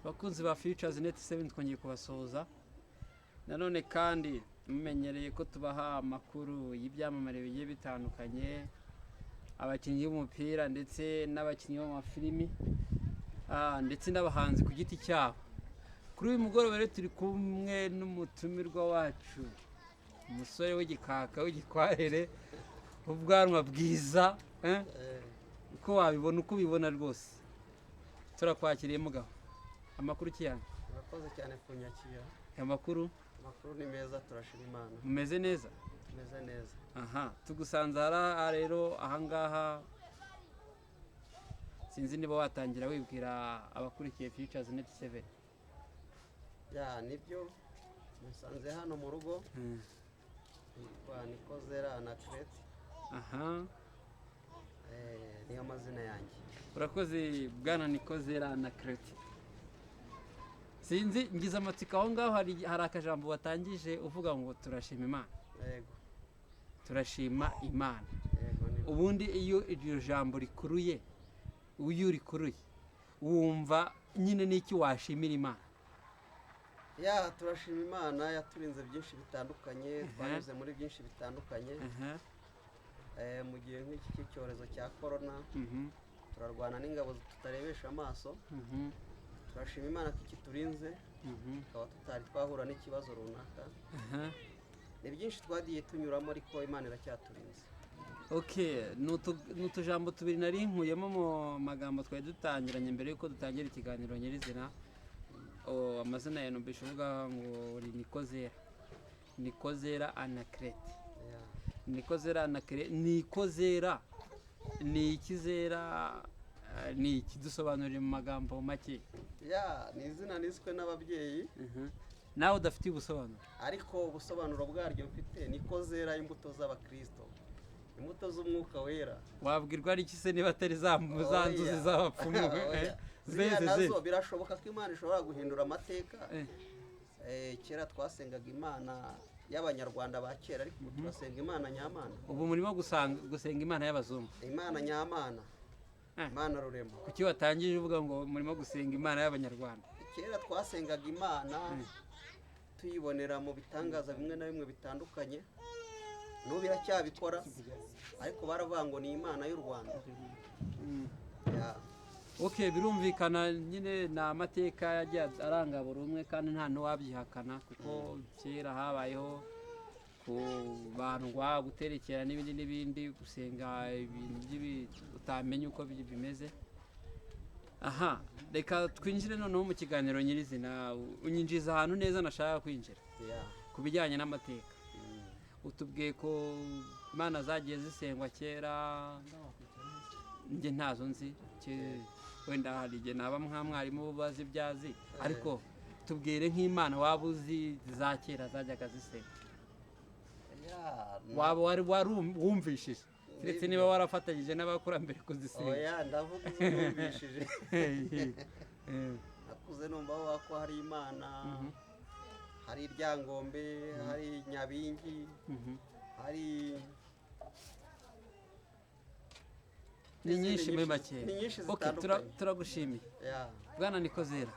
Abakunzi ba Futures Net 7, twongeye kubasuhuza nanone. Kandi mumenyereye ko tubaha amakuru y'ibyamamare bigiye bitandukanye, abakinnyi b'umupira ndetse n'abakinnyi b'amafilimi, ndetse n'abahanzi ku giti cyabo. Kuri uyu mugoroba rero turi kumwe n'umutumirwa wacu, umusore w'igikaka, w'igikwarere, ubwanwa bwiza, eh? Uko wabibona, uko ubibona rwose. Turakwakiriye mugabo, amakuru kiyana? Murakoze cyane kunyakira. Amakuru? Amakuru ni meza, turashima Imana. Mumeze neza? Tumeze neza. Aha tugusanze hariya rero ahangaha. Sinzi niba watangira wibwira abakurikiye Futures Net 7. Ya, nibyo, musanze hano mu rugo. Nitwa Nikozera Anaclet. Niyo mazina yanjye. Urakoze bwana Nikozera Anaclet. Sinzi, ngize amatsiko aho ngaho, hari akajambo watangije uvuga ngo turashima Imana. Yego. Turashima Imana. Yego, nibyo. Ubundi iyo iryo jambo rikuruye, iyo urikuruye wumva nyine n'iki washimira Imana? Ya, turashima Imana yaturinze byinshi bitandukanye, twanyuze muri byinshi bitandukanye. Mu gihe nk'iki cy'icyorezo cya korona, turarwana n'ingabo tutarebesha amaso. Turashima Imana ko ikiturinze, tukaba tutari twahura n'ikibazo runaka. Ni byinshi twagiye tunyuramo, ariko Imana iracyaturinze. Okay, ni utujambo tubiri nari nkuyemo mu magambo twari dutangiranye mbere y'uko dutangira ikiganiro nyirizina. Oh, amazina ya numvise uvuga ngo uri Nikozera, Nikozera Anaclet. Ya. Nikozera Anaclet, Nikozera ni ikizera, ni iki? Dusobanurire mu magambo make. Ya, ni izina niswe n'ababyeyi. Nawe udafitiye ubusobanuro? Ariko ubusobanuro bwaryo mfite, niko zera imbuto z'abakristo, imbuto z'umwuka wera. Wabwirwa n'iki se niba atari za Oya. nzuzi z'abapfumu? Oya. Ziriya Zeze nazo zeze. birashoboka ko Imana ishobora guhindura amateka. Kera twasengaga Imana y'Abanyarwanda ba kera, ariko ubu turasenga Imana nyamana. Ubu murimo gusenga Imana y'abazungu? Imana nyamana. Imana rurema. Kuki watangije uvuga ngo murimo gusenga Imana y'Abanyarwanda? Kera twasengaga Imana tuyibonera mu bitangaza bimwe na bimwe bitandukanye, n'ubu iracyabikora, ariko baravuga ngo ni Imana y'u Rwanda. Ya. Okay, birumvikana nyine, ni amateka yagiye aranga buri umwe kandi nta n'uwabyihakana, kuko kera habayeho kubandwa, guterekera n'ibindi n'ibindi, gusenga ibintu utamenya uko bimeze. Aha reka twinjire noneho mu kiganiro nyirizina. Unyinjiza ahantu neza nashaka kwinjira ku bijyanye n'amateka. Utubwiye ko Imana zagiye zisengwa kera, njye ntazo nzi. Wenda hari igihe naba nka mwarimu bazi ibyo azi, ariko tubwire nk'imana waba uzi za kera zajyaga zisenga. Ya, Waba wari wumvishije, keretse niba warafatanyije n'abakurambere kuzisenga. Oya, ndavuga izo numvishije. Nakuze numva bavuga ko hari Imana, hari Iryangombe, hari Nyabingi, hari Ni n'izindi. nyinshi muri make. Ni nyinshi Okay, zitandukanye. turagushimiye. Ya. Bwana Nikozera,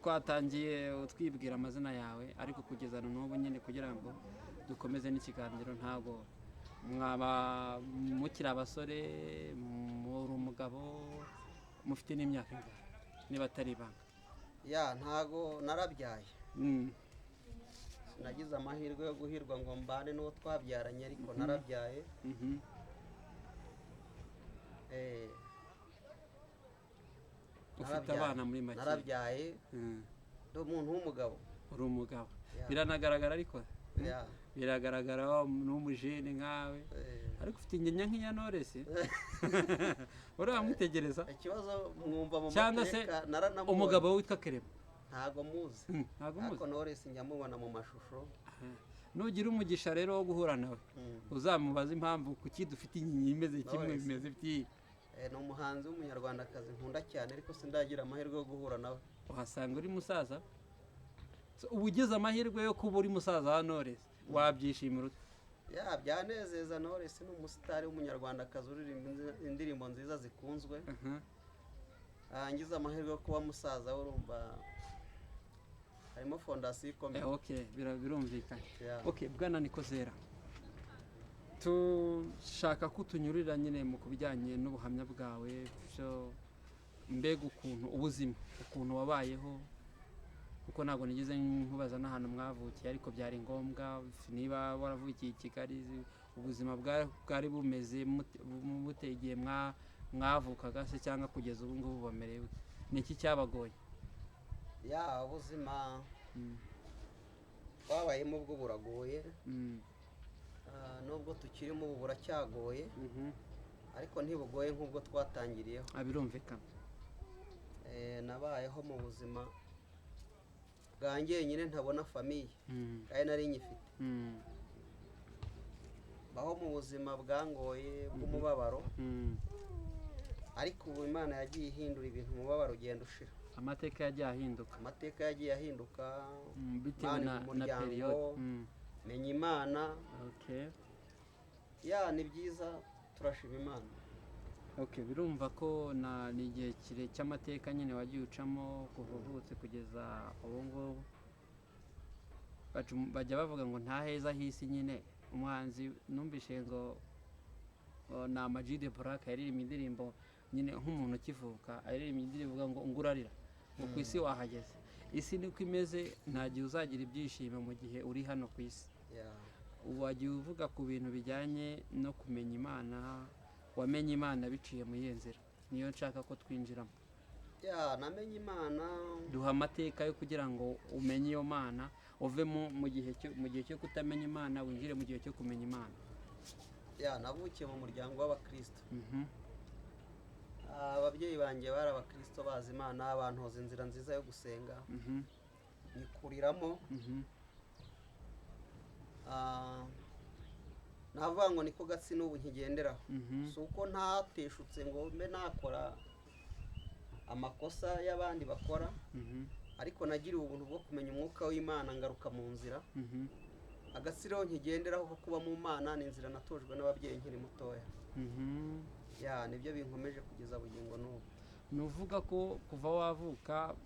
twatangiye utwibwira amazina yawe, ariko kugeza na n'ubu nyine kugira ngo dukomeze n'ikiganiro, ntabwo mwaba mukiri abasore, muri umugabo, mufite n'imyaka ingana niba atari ibanga? Ya, ntago narabyaye. Sinagize amahirwe yo guhirwa ngo mbane n'uwo twabyaranye, ariko narabyaye. Ufite Narabyaye. abana muri make? Narabyaye. Ndi umuntu w'umugabo. Uri umugabo. Ya. Biranagaragara ariko. Ya. Biragaragara wa n'umujene nkawe. Ariko ufite ingenya nk'iya Knowless, uriya mwitegereza. Ikibazo mwumva mu Cyangwa se mateka naranamubonye. umugabo witwa Kerema? Ntago muzi. Ntago Ariko muzi. Knowless njya mubona mu mashusho. Nugira umugisha rero wo guhura nawe, uzamubaza impamvu kuki dufite inyinya imeze kimwe. Knowless. Bimeze biti? Ni umuhanzi w'Umunyarwandakazi nkunda cyane, ariko sindagira amahirwe yo guhura nawe. Uhasanga uri musaza. So, uba ugize amahirwe yo kuba uri musaza wa Knowless, wabyishimira ute? Ya, byanezeza. Knowless ni umusitari w'Umunyarwandakazi uririmba indirimbo nziza zikunzwe. Ngize amahirwe yo kuba musaza we, urumva harimo fondasiyo ikomeye. Okay, birumvikana. Yeah. Okay, bwana Nikozera, tushaka ko utunyurira nyine mu kubijyanye n'ubuhamya bwawe, byo mbega ukuntu ubuzima, ukuntu wabayeho, kuko ntabwo nigeze nkubaza n'ahantu mwavukiye, ariko byari ngombwa. Niba waravukiye i Kigali, ubuzima bwari bumeze mute igihe mwavukaga se, cyangwa kugeza ubu ngubu bamerewe bute? Ni iki cyabagoye? Ya, ubuzima twabayemo bwo buragoye. Nubwo tukirimo ubu buracyagoye, ariko ntibugoye nk'ubwo twatangiriyeho. Birumvikana. Nabayeho mu buzima bwanjye nyine ntabona famille, kandi nari nyifite. Baho mu buzima bwangoye bw'umubabaro, ariko ubu Imana yagiye ihindura ibintu, umubabaro ugenda ushira. Amateka yagiye ahinduka. Amateka yagiye ahinduka. Bitewe Imana na mu na muryango, période. Menya Imana. Ya, ni byiza, turashima Imana. Okay, birumva ko na ni igihe kire cy'amateka nyine wagiye ucamo kuva uvutse kugeza ubu ngubu. Bajya bavuga ngo nta heza h'isi nyine. Umuhanzi numvishe ngo ni Ama G The Black, yaririmbye indirimbo nyine nk'umuntu ukivuka, aririmba indirimbo ivuga ngo ngurarira ngo ku isi wahageze. Isi niko imeze, nta gihe uzagira ibyishimo mu gihe uri hano ku isi. Wagiye uvuga ku bintu bijyanye no kumenya Imana. Wamenye Imana biciye muri iyo nzira, niyo nshaka ko twinjiramo. Ya, namenye Imana. Duha amateka yo kugira ngo umenye iyo Mana, uve mu gihe cyo kutamenya Imana, winjire mu gihe cyo kumenya Imana. Ya, navukiye mu muryango w'abakristo. Ababyeyi banjye bari abakristo bazi Imana, bantoza inzira nziza yo gusenga, nyikuriramo. Navuga ngo niko gatsi n'ubu nkigenderaho. Si uko ntateshutse ngo mbe nakora amakosa y'abandi bakora, ariko nagiriwe ubuntu bwo kumenya umwuka w'Imana, ngaruka mu nzira. Agatsi rero nkigenderaho ko kuba mu Mana ni inzira natojwe n'ababyeyi nkiri mutoya. Ya, nibyo binkomeje kugeza bugingo n'ubu. Ni uvuga ko kuva wavuka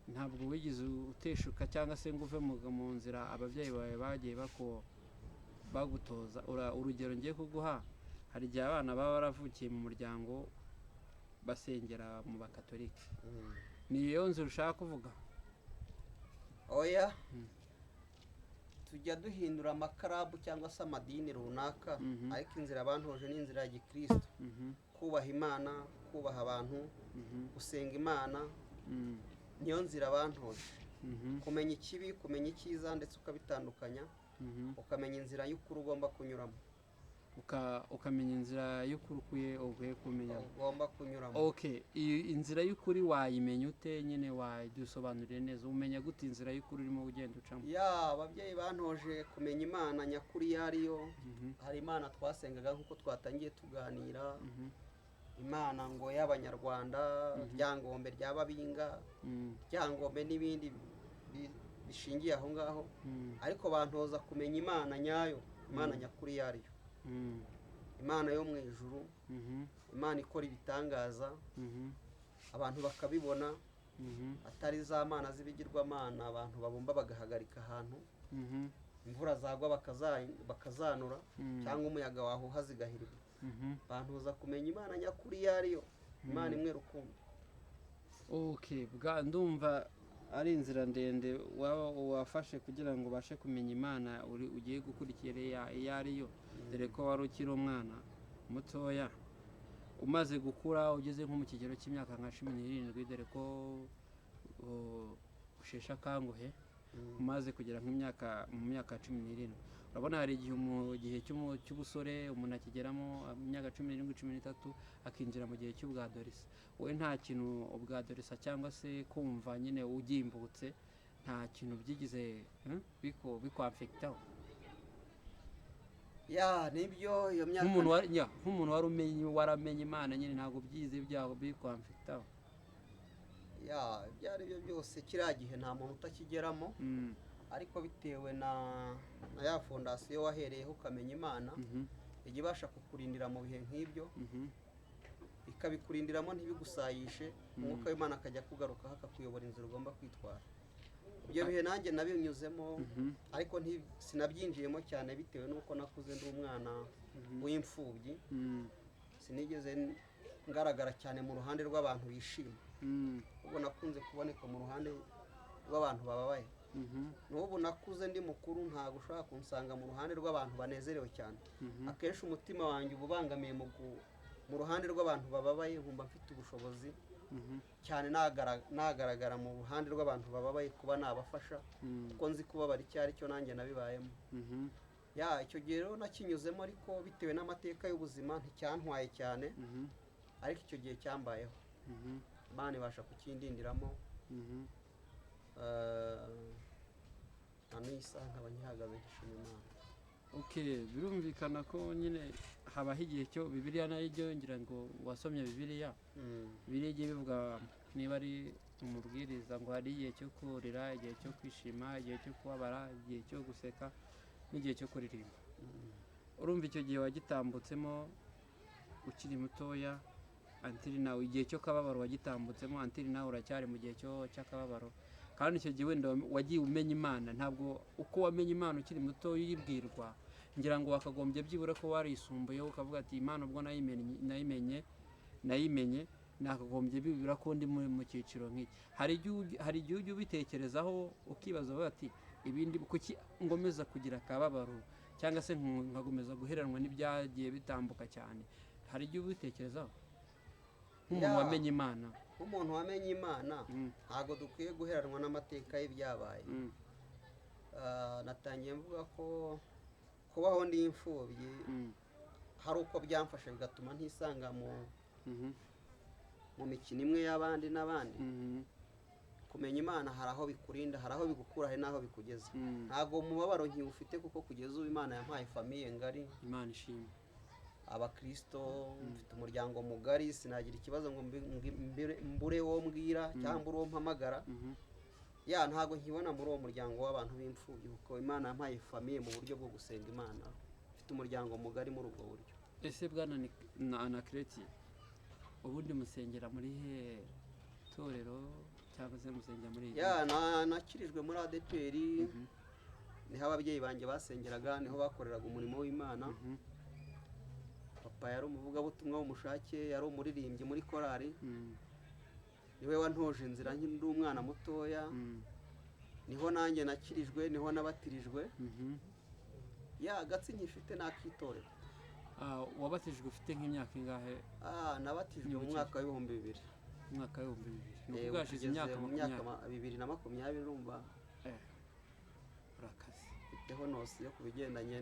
ntabwo wigeze uteshuka cyangwa se ngo uve mu nzira ababyeyi bawe bagiye bagutoza. Urugero ngiye kuguha, hari igihe abana baba baravukiye mu muryango basengera mu bakatolike. Ni iyo nzira ushaka kuvuga? Oya, tujya duhindura amakarabu cyangwa se amadini runaka, ariko inzira bantoje ni inzira ya gikristo: kubaha Imana, kubaha abantu, gusenga Imana. Niyo nzira bantoje. Kumenya ikibi, kumenya icyiza, ndetse ukabitandukanya, ukamenya inzira y'ukuri ugomba kunyuramo. Ukamenya inzira y'ukuri ukwiye kumenya. Ugomba kunyuramo. Okay, iyi inzira y'ukuri wayimenya ute nyine? Wayidusobanurire neza, umenya gute inzira y'ukuri urimo ugenda ucamo? Ya, ababyeyi bantoje kumenya Imana nyakuri iyo ariyo. Hari Imana twasengaga nk'uko twatangiye tuganira, Imana ngo y'Abanyarwanda, Ryangombe rya Babinga, Ryangombe n'ibindi bishingiye aho ngaho, ariko bantoza kumenya Imana nyayo, Imana nyakuri iyo ariyo, Imana yo mu ijuru, Imana ikora ibitangaza abantu bakabibona, atari za mana z'ibigirwamana abantu babumba bagahagarika ahantu, imvura zagwa bakazanura, cyangwa umuyaga wahuha zigahirima. Bantoza kumenya Imana nyakuri iyo ariyo, Imana imwe rukumbi. Okay, bwa ndumva ari inzira ndende waba wafashe kugira ngo ubashe kumenya Imana uri ugiye gukurikira iyo ariyo, dore ko wari ukiri umwana mutoya. Umaze gukura, ugeze nko mu kigero cy'imyaka nka 17, dore ko usheshe akanguhe, umaze kugera nk'imyaka mu myaka 17, urabona hari igihe mu gihe cy'ubusore umuntu akigeramo mu myaka 17, 13, akinjira mu gihe cy'ubwadolescence. Wowe nta kintu ubwadolescence cyangwa se kumva nyine ugimbutse, nta kintu byigize bikwamfekitaho? Ya, nibyo, iyo myaka Nk'umuntu wari umenye, waramenye Imana nyine, ntabwo byize byaho bikwamfekitaho? Ya, ibyo ari byo byose kiriya gihe nta muntu utakigeramo, ariko bitewe na ya fondasiyo wahereyeho ukamenya Imana, ijya ibasha kukurindira mu bihe nk'ibyo. Ikabikurindiramo ntibigusayishe. Umwuka w'Imana akajya akugarukaho, akakuyobora inzira ugomba kwitwara. Ibyo bihe nanjye nabinyuzemo, ariko sinabyinjiyemo cyane bitewe n'uko nakuze ndi umwana w'imfubyi. Sinigeze ngaragara cyane mu ruhande rw'abantu bishima, ahubwo nakunze kuboneka mu ruhande rw'abantu bababaye. N'ubu nakuze ndi mukuru, ntabwo ushobora kunsanga mu ruhande rw'abantu banezerewe cyane. Akenshi umutima wanjye uba ubangamiye mu ruhande rw'abantu bababaye, nkumva mfite ubushobozi cyane nagaragara mu ruhande rw'abantu bababaye kuba nabafasha, kuko nzi kubabara icyo ari cyo, nanjye nabibayemo. Ya, icyo gihe rero nakinyuzemo, ariko bitewe n'amateka y'ubuzima nticyantwaye cyane, ariko icyo gihe cyambayeho, Imana ibasha kukindindiramo. Na n'iyi saha nkaba nkihagaze, nkishima Imana. Okay, birumvikana ko nyine habaho igihe cyo Bibiliya nayo ijyo, ngira ngo wasomye Bibiliya. Bibiliya igiye bivuga, niba ari umubwiriza, ngo hari igihe cyo kurira, igihe cyo kwishima, igihe cyo kubabara, igihe cyo guseka n'igihe cyo kuririmba. Urumva icyo gihe wagitambutsemo ukiri mutoya until nawe, igihe cyo kababaro wagitambutsemo until nawe uracyari mu gihe cyo cy'akababaro. Kandi icyo gihe wenda wagiye umenya Imana, ntabwo uko wamenye Imana ukiri muto uyibwirwa, ngira ngo wakagombye byibura ko warisumbuyeho ukavuga ati: "Imana ubwo nayimenye, nakagombye bibura ko ndi mu cyiciro nk'iki." Hari igihe ujya ubitekerezaho ukibaza uvuga ati: "Ibindi kuki ngomeza kugira akababaro, cyangwa se nkakomeza guheranwa n'ibyagiye bitambuka cyane?" Hari igihe ubitekerezaho nk'umuntu wamenye Imana? Nk'umuntu wamenye Imana, ntabwo dukwiye guheranwa n'amateka y'ibyabaye. Natangiye mvuga ko kubaho ndi imfubyi hari uko byamfashe bigatuma ntisanga mu mikino imwe y'abandi n'abandi. Kumenya Imana hari aho bikurinda, hari aho bigukura, hari n'aho bikugeza. Ntabwo umubabaro nkiwufite, kuko kugeza ubu Imana yampaye famille ngari. Imana ishimwe. Abakirisito, mfite umuryango mugari, sinagira ikibazo ngo mbure uwo mbwira cyangwa mbure uwo mpamagara. Ya, ntabwo nkibona muri uwo muryango w'abantu b'imfubyi, kuko Imana yampaye famille mu buryo bwo gusenga Imana, mfite umuryango mugari muri ubwo buryo. Ese bwana na Anakireti, ubundi musengera muri he torero, cyangwa se musengera muri Ya, nakirijwe muri ADEPR. Niho ababyeyi banjye basengeraga, niho bakoreraga umurimo w'Imana. Papa yari umuvugabutumwa w'umushake, yari umuririmbyi muri korali. Niwe wantoje inzira nkiri umwana mutoya. Niho nanjye nakirijwe, niho nabatirijwe. Ya, agatsi nkifite n'ak'itorero. Wabatijwe ufite nk'imyaka ingahe? Nabatijwe mu Nyibukije. mwaka wa 2000. Mu mwaka wa 2000, ni Eh, ukuvuga hashize tugeze imyaka mu myaka 20. 2020, urumva Urakaze. mfiteho notion ku bigendanye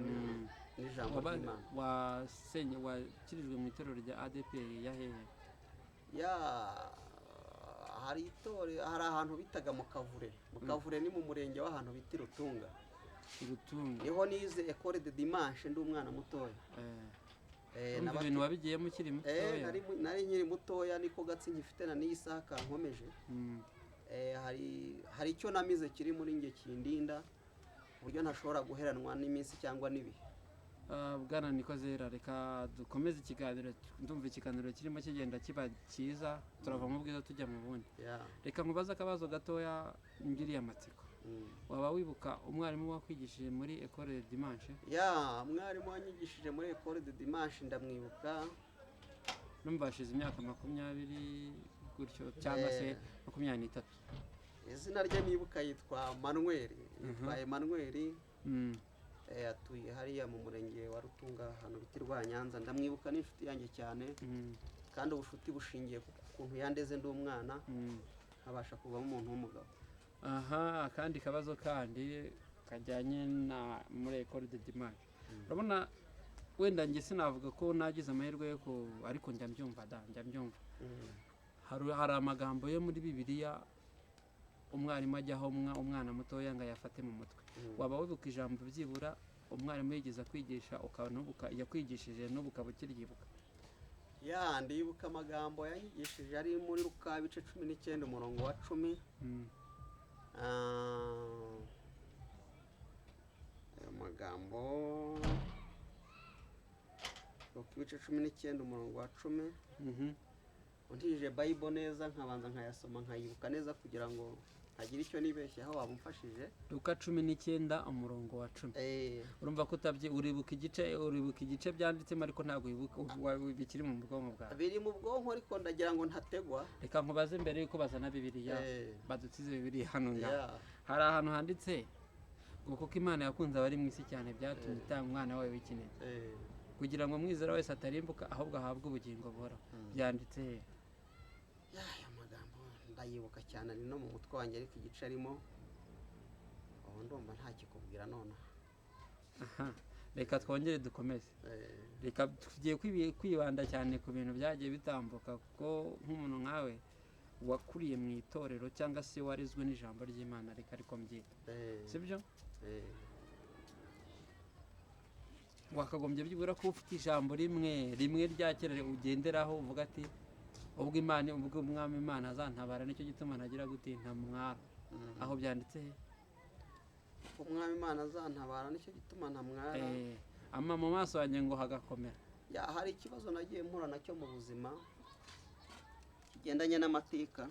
n'ijambo ry'Imana. Wasenye, wakirijwe mu itorero rya ADEPR ya hehe? Ya, hari itore, hari ahantu bitaga mu Kavure. Mu Kavure ni mu murenge w'ahantu bita Irutunga. Urutunga. Niho nize école de dimanche ndi umwana mutoya. Urumva ibintu wabigiyemo ukiri mutoya. Nari nkiri mutoya, niko gatsi nkifite na n'iyi saha kankomeje. Hari icyo namize kiri muri njye kindinda ku buryo ntashobora guheranwa n'iminsi cyangwa n'ibihe. Bwana Nikozera, reka dukomeze ikiganiro. Ndumva ikiganiro kirimo kigenda kiba cyiza, turava mu bwiza tujya mu bundi. Reka nkubaze akabazo gatoya ngiriye amatsiko. Waba wibuka umwarimu wakwigishije muri école de dimanche? Ya, mwarimu wanyigishije muri école de dimanche ndamwibuka. Numva hashize imyaka 20 gutyo, cyangwa se 23. Izina rye nibuka yitwa Manuel, yitwa Emmanuel. Atuye hariya mu murenge wa Rutunga, ahantu bita Rwanyanza. Ndamwibuka, n'inshuti yanjye cyane, kandi ubucuti bushingiye ku kuntu yandeze ndi umwana, nkabasha kuvamo umuntu w'umugabo. Aha, akandi kabazo kandi kajyanye na muri école de dimanche. Urabona wenda njye sinavuga ko nagize amahirwe yo ku, ariko njya mbyumva da, njya mbyumva. Hari amagambo yo muri Bibiliya umwarimu ajyaho umwana mutoya ngo ayafate mu mutwe. Waba wibuka ijambo byibura umwarimu yigeze kwigisha, ukaba n'ubu yakwigishije, n'ubu ukaba ukiryibuka? Ya, ndibuka amagambo yanyigishije ari muri Luka ibice 19 umurongo wa 10. Ayo magambo, Luka ibice 19 umurongo wa 10. Untije Bible neza, nkabanza nkayasoma, nkayibuka neza kugira ngo ntagire icyo nibeshyaho, waba umfashije. Luka 19 umurongo wa 10. Urumva ko utabye, uribuka igice byanditsemo, ariko ntabwo wibuka bikiri mu bwonko bwawe. Biri mu bwonko, ariko ndagira ngo ntategwa. Reka nkubaze mbere yuko bazana Bibiliya. Badutsize Bibiliya hano ngaha. Hari ahantu handitse ngo kuko Imana yakunze abari mu isi cyane, byatumye itanga umwana wayo w'ikinege, kugira ngo umwizera wese atarimbuka, ahubwo ahabwe ubugingo buhoraho. Byanditse he? Ya, aya magambo ndayibuka cyane, ari no mu mutwe wanjye, ariko igice arimo ubu ndumva ntakikubwira nonaha. Aha, reka twongere dukomeze. Reka tugiye kwibanda cyane ku bintu byagiye bitambuka, kuko nk'umuntu nkawe wakuriye mu itorero cyangwa se warizwe n'ijambo ry'Imana, reka ariko mbyita, sibyo? Eh. Wakagombye byibura ko ufite ijambo rimwe rimwe rya kera ugenderaho, uvuga ati ubwo Imana, ubwo Umwami Imana azantabara, nicyo gituma ntagira gute, ntamwara. Aho byanditse he? Umwami Imana azantabara, nicyo gituma ntamwara. Ama mu maso yanjye ngo hagakomera. Ya, hari ikibazo nagiye mpura nacyo mu buzima kigendanye n'amateka.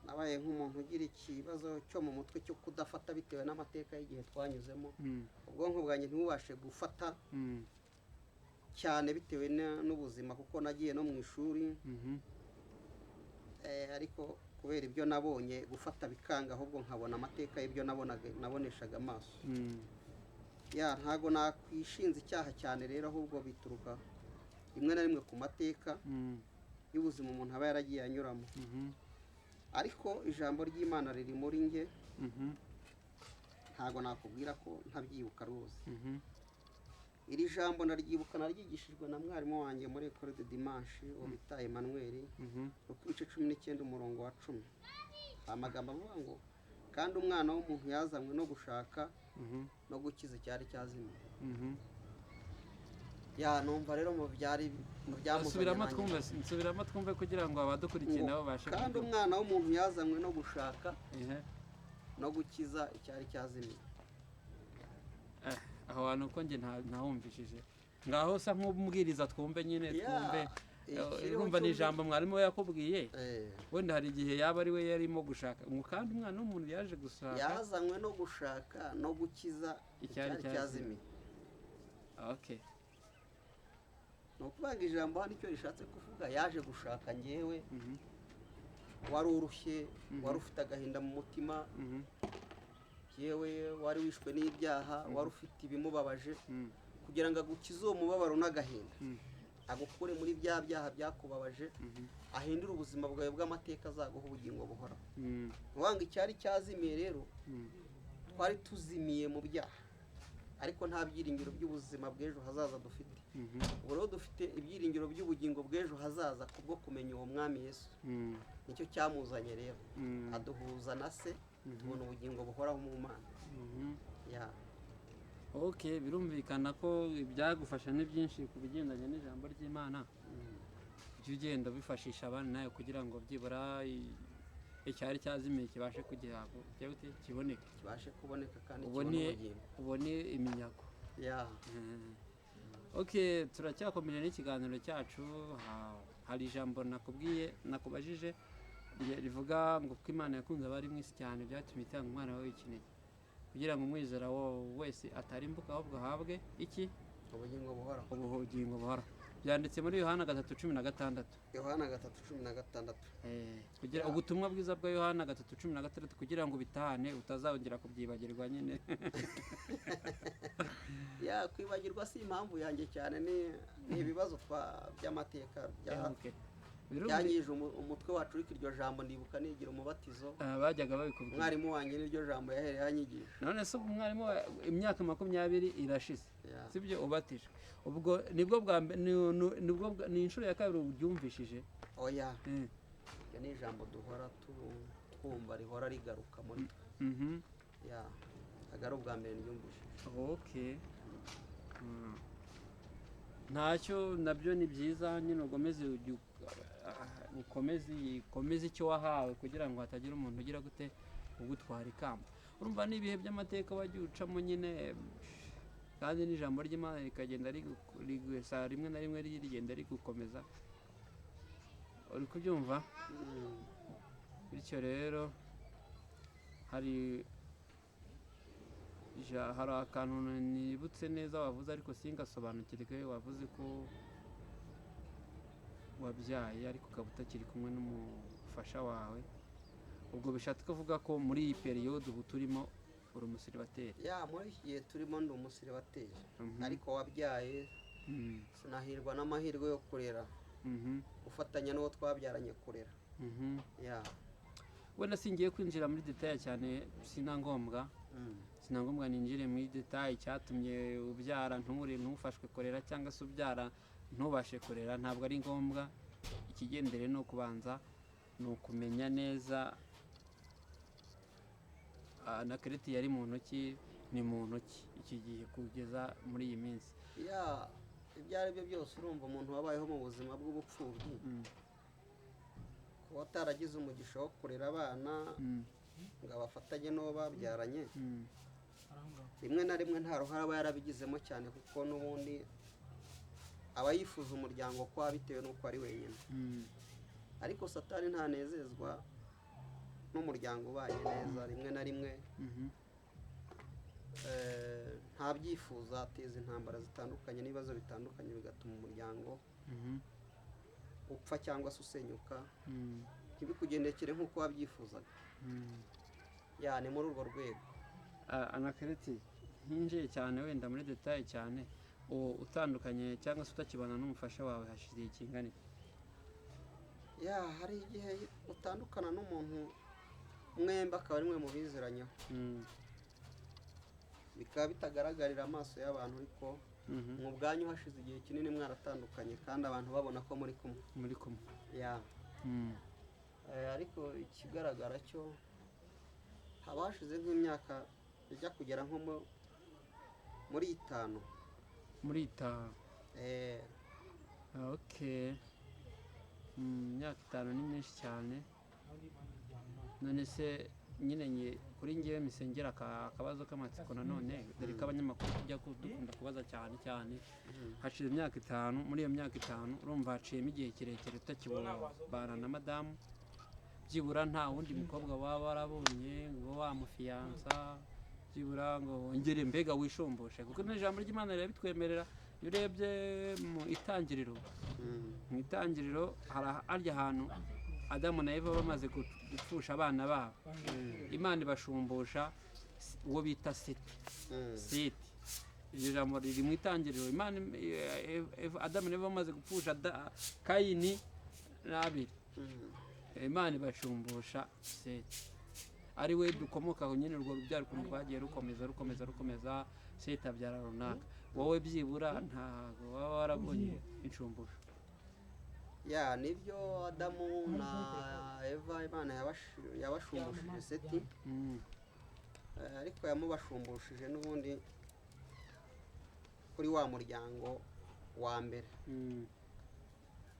Nabaye nk'umuntu ugira ikibazo cyo mu mutwe cyo kudafata bitewe n'amateka y'igihe twanyuzemo. Ubwonko bwanjye ntibubashe gufata cyane bitewe n'ubuzima, kuko nagiye no mu ishuri, ariko kubera ibyo nabonye gufata bikanga, ahubwo nkabona amateka y'ibyo nabonaga, naboneshaga amaso. Ya, ntago nakwishinza icyaha cyane rero, ahubwo bituruka rimwe na rimwe ku mateka y'ubuzima umuntu aba yaragiye anyuramo. Ariko ijambo ry'Imana riri muri njye. Ntago nakubwira ko ntabyibuka rwose. Iri jambo ndaryibuka, naryigishijwe na mwarimu wanjye muri Ecole de Dimanche, uwo bita Emmanuel. Luka ibice 19 umurongo wa 10, amagambo avuga ngo kandi umwana w'umuntu yazanywe no gushaka no gukiza icyari cyazimiye. Ya, numva rero mu byari mu byamuzanye Subiramo nanjye. twumve, nsubiramo twumve kugira ngo abadukurikiye Ngo, nabo babashe kandi kubyumva. umwana w'umuntu yazanywe no gushaka no gukiza icyari cyazimiye. Aho hantu ko njye ntahumvishije, ngaho usa nk'ubwiriza twumve nyine. Ya, Twumve. ikiriho Urumva ni cyumve. ijambo mwarimu we yakubwiye. Wenda hari igihe yaba ari we yarimo gushaka ngo kandi umwana w'umuntu yaje gushaka Yazanywe no gushaka no gukiza icyari icyari cyazimiye. Okay. Ni ukuvuga ngo ijambo hano icyo rishatse kuvuga, yaje gushaka njyewe wari urushye, wari ufite agahinda mu mutima, yewe wari wishwe n'ibyaha, wari ufite ibimubabaje, kugira ngo agukize uwo mubabaro n'agahinda, agukure muri bya byaha byakubabaje, ahindure ubuzima bwawe bw'amateka, azaguha ubugingo buhoraho. Ni ukuvuga ngo icyari cyazimiye rero, twari tuzimiye mu byaha, ariko nta byiringiro by'ubuzima bw'ejo hazaza dufite. Ubu rero dufite ibyiringiro by'ubugingo bw'ejo hazaza kubwo kumenya uwo Mwami Yesu. Nicyo cyamuzanye rero, aduhuza na Se, tubona ubugingo buhoraho mu Mana. Ya. Okay, birumvikana ko ibyagufasha ni byinshi ku bigendanye n'ijambo ry'Imana. Ujye ugenda ubifashisha abandi nawe kugira ngo byibura icyari cyazimiye kibashe kugira ngo kiboneke. Kibashe kuboneka kandi ubone kibone ubugingo. Ubone iminyago. Ya. Okay, turacyakomeje n'ikiganiro cyacu. Hari ijambo nakubwiye, nakubajije, rivuga ngo ko Imana yakunze abari mu isi cyane, byatumye itanga umwana we w'ikinege, kugira ngo umwizera wese atarimbuka, ahubwo ahabwe iki? Ubugingo buhoraho. Ubugingo buhoraho. Byanditse muri Yohana 3:16. Yohana 3:16. Kugira ubutumwa bwiza bwa Yohana 3:16, kugira ngo ubitahane utazongera kubyibagirwa nyine. Ya, kwibagirwa si impamvu yanjye cyane, ni ibibazo by'amateka Okay. byangije umutwe wacu, ariko iryo jambo ndibuka nigira umubatizo. Bajyaga babikubwira. Umwarimu wanjye niryo jambo yahereye anyigisha. None se ubwo umwarimu imyaka 20 irashize, Ya. sibyo, ubatijwe, ubwo nibwo bwa mbere, ni inshuro ya kabiri ubyumvishije? Oya. Iryo ni ijambo duhora twumva, rihora rigaruka muri twe. Ya, ntabwo ari ubwa mbere ryumvishije. Okay. Ntacyo, nabyo ni byiza nyine, ukomeze ukomeze icyo wahawe kugira ngo hatagira umuntu ugira gute ugutwara ikamba. Urumva ni ibihe by'amateka wagiye ucamo nyine, kandi n'ijambo ry'Imana rikagenda rigusa, rimwe na rimwe rigenda rigukomeza. Uri kubyumva? Bityo rero hari akantu nibutse neza wavuze ariko singasobanukirwe. Wavuze ko wabyaye ariko ukaba utakiri kumwe n'umufasha wawe, ubwo bishatse kuvuga ko muri iyi période ubu turimo uri umusiribateri? Ya, muri iki gihe turimo ndi umusiribateri, ariko wabyaye sinahirwa n'amahirwe yo kurera, gufatanya n'uwo twabyaranye kurera. Ya. Wenda singiye kwinjira muri détail cyane, sina ngombwa ninjire muri détail icyatumye ubyara nture ntufashwe kurera cyangwa se ubyara ntubashe kurera, ntabwo ari ngombwa. Ikigendere ni ukubanza ni ukumenya neza Anakereti yari mu ntoki, ni mu ntoki iki gihe kugeza muri iyi minsi. Ya, ibyo ari byo byose urumva umuntu wabayeho mu buzima bw'ubupfubyi, kuba ataragize umugisha wo kurera abana ngo abafatanye n'uwo babyaranye, rimwe na rimwe nta ruhare aba yarabigizemo cyane, kuko n'ubundi aba yifuza umuryango kwa bitewe n'uko ari wenyine. Ariko Satani ntanezezwa n'umuryango ubanye neza rimwe na rimwe. Ntabyifuza, ateza intambara zitandukanye n'ibibazo bitandukanye, bigatuma umuryango upfa cyangwa se usenyuka, ntibikugendekere nk'uko wabyifuzaga. Ya, ni muri urwo rwego. Anakereti, ntinjiye cyane wenda muri détail cyane, uwo utandukanye cyangwa se utakibana n'umufasha wawe hashize igihe kingana iki? Ya, hari igihe utandukana n'umuntu mwembi akaba ari mwe mubiziranyeho, bikaba bitagaragarira amaso y'abantu, ariko mu bwanyu hashize igihe kinini mwaratandukanye kandi abantu babona ko muri kumwe. Muri kumwe. Ya. Ariko ikigaragara cyo haba hashize nk'imyaka ijya kugera nko muri 5. Muri 5? Eh. Okay. Imyaka 5 ni myinshi cyane. None se nyine kuri ngewe misengera akabazo k'amatsiko nanone, dore ko abanyamakuru tujya dukunda kubaza cyane cyane. Hashize imyaka 5, muri iyo myaka 5 urumva haciyemo igihe kirekire utakibana na madamu, byibura nta wundi mukobwa waba warabonye ngo wamufiyansa, byibura ngo wongere mbega wishumbushe, kuko n'ijambo ry'Imana rirabitwemerera. Iyo urebye mu Itangiriro, mu Itangiriro hari harya hantu Adamu na Eva bamaze gupfusha abana babo, Imana ibashumbusha uwo bita Seti. Seti, iryo jambo riri mu Itangiriro. Imana Adamu na Eva bamaze gupfusha Kayini na Abeli, Imana ibashumbusha Seti, ari we dukomokaho nyine. Urwo rubyaro ukuntu rwagiye rukomeza rukomeza rukomeza, Seti abyara runaka. Wowe byibura ntabwo waba warabonye inshumbusho? Ya, nibyo, Adamu na Eva Imana yabashumbushije Seti. Ariko yamubashumbushije n'ubundi kuri wa muryango wa mbere.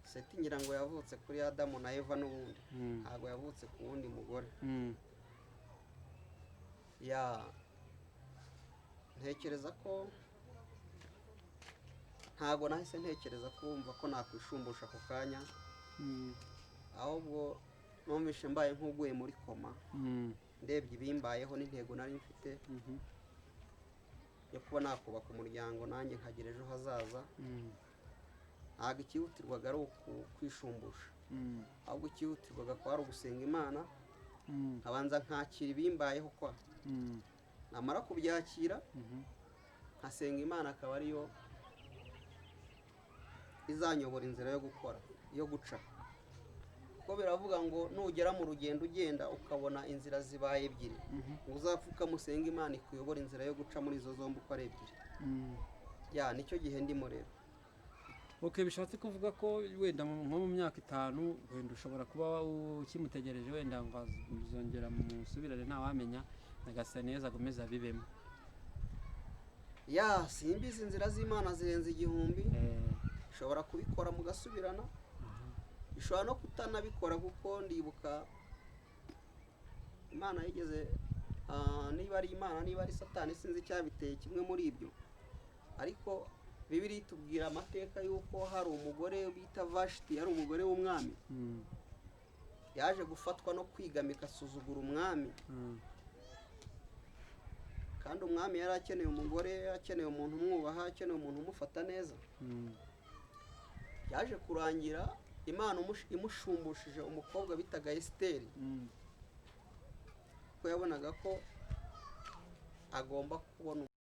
Seti ngira ngo yavutse kuri Adamu na Eva n'ubundi, ntabwo yavutse ku wundi mugore. Ya, ntekereza ko ntabwo nahise ntekereza kumva ko nakwishumbusha ako kanya, ahubwo numvishe mbaye nk'uguye muri koma, ndebye ibimbayeho n'intego nari mfite yo kuba nakubaka umuryango nanjye nkagira ejo hazaza. Ntabwo ikihutirwaga ari kwishumbusha, ahubwo ikihutirwaga kuba ari ugusenga Imana, nkabanza nkakira ibimbayeho kwa namara kubyakira nkasenga Imana, akaba ariyo izanyobora inzira yo gukora, yo guca, kuko biravuga ngo nugera mu rugendo ugenda ukabona inzira zibaye ebyiri, ngo uzapfukame usenge Imana ikuyobora inzira yo guca muri izo zombi uko ari ebyiri. Ya, nicyo gihe ndimo rero. Ok, bishatse kuvuga ko wenda nko mu myaka 5 wenda ushobora kuba ukimutegereje, wenda ngo muzongera musubirane, ntawamenya, Nyagasani neza akomeze abibemo. Ya, simbizi, inzira z'Imana zirenze igihumbi. Ishobora kubikora mugasubirana, ishobora no kutanabikora, kuko ndibuka Imana yigeze, niba ari Imana, niba ari Satani, sinzi icyabiteye, kimwe muri ibyo, ariko Bibiliya itubwira amateka y'uko hari umugore bita Vashiti, yari umugore w'umwami. Yaje gufatwa no kwigamika, asuzugura umwami. Kandi umwami yari akeneye umugore, akeneye umuntu umwubaha, akeneye umuntu umufata neza. Yaje kurangira Imana imushumbushije umukobwa bitaga Esiteri, kuko yabonaga ko agomba kubona